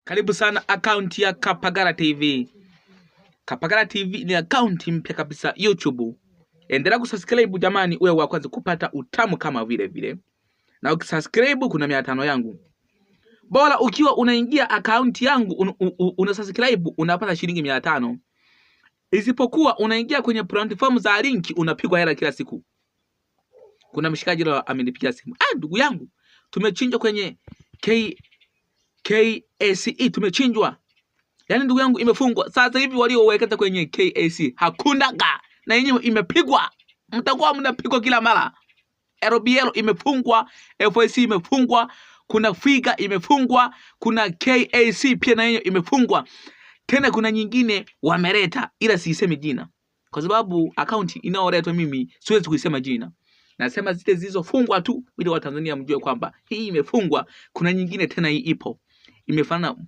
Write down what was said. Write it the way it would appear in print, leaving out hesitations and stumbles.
Karibu sana akaunti ya Kapagala TV. Kapagala TV ni akaunti mpya kabisa YouTube. Endelea kusubscribe jamani, uwe wa kwanza kupata utamu kama vile vile. Na ukisubscribe kuna 500 yangu. Bora ukiwa unaingia akaunti yangu una subscribe unapata shilingi 500. Isipokuwa unaingia kwenye platform za linki unapigwa hela kila siku. Kuna mshikaji leo amenipigia simu. Ah, ndugu yangu, tumechinjwa kwenye KACE tumechinjwa. Yaani ndugu yangu imefungwa. Sasa hivi waliowekeza kwenye KAC hakuna ga. Na yenyewe imepigwa. Mtakuwa mnapigwa kila mara. LBL imefungwa, FIC imefungwa, kuna Figa imefungwa, kuna KAC pia na yenyewe imefungwa. Tena kuna nyingine wameleta ila siisemi jina. Kwa sababu akaunti inayoletwa mimi siwezi kuisema jina. Nasema zile zilizofungwa tu ili Watanzania mjue kwamba hii imefungwa, kuna nyingine tena hii ipo. Imefanana.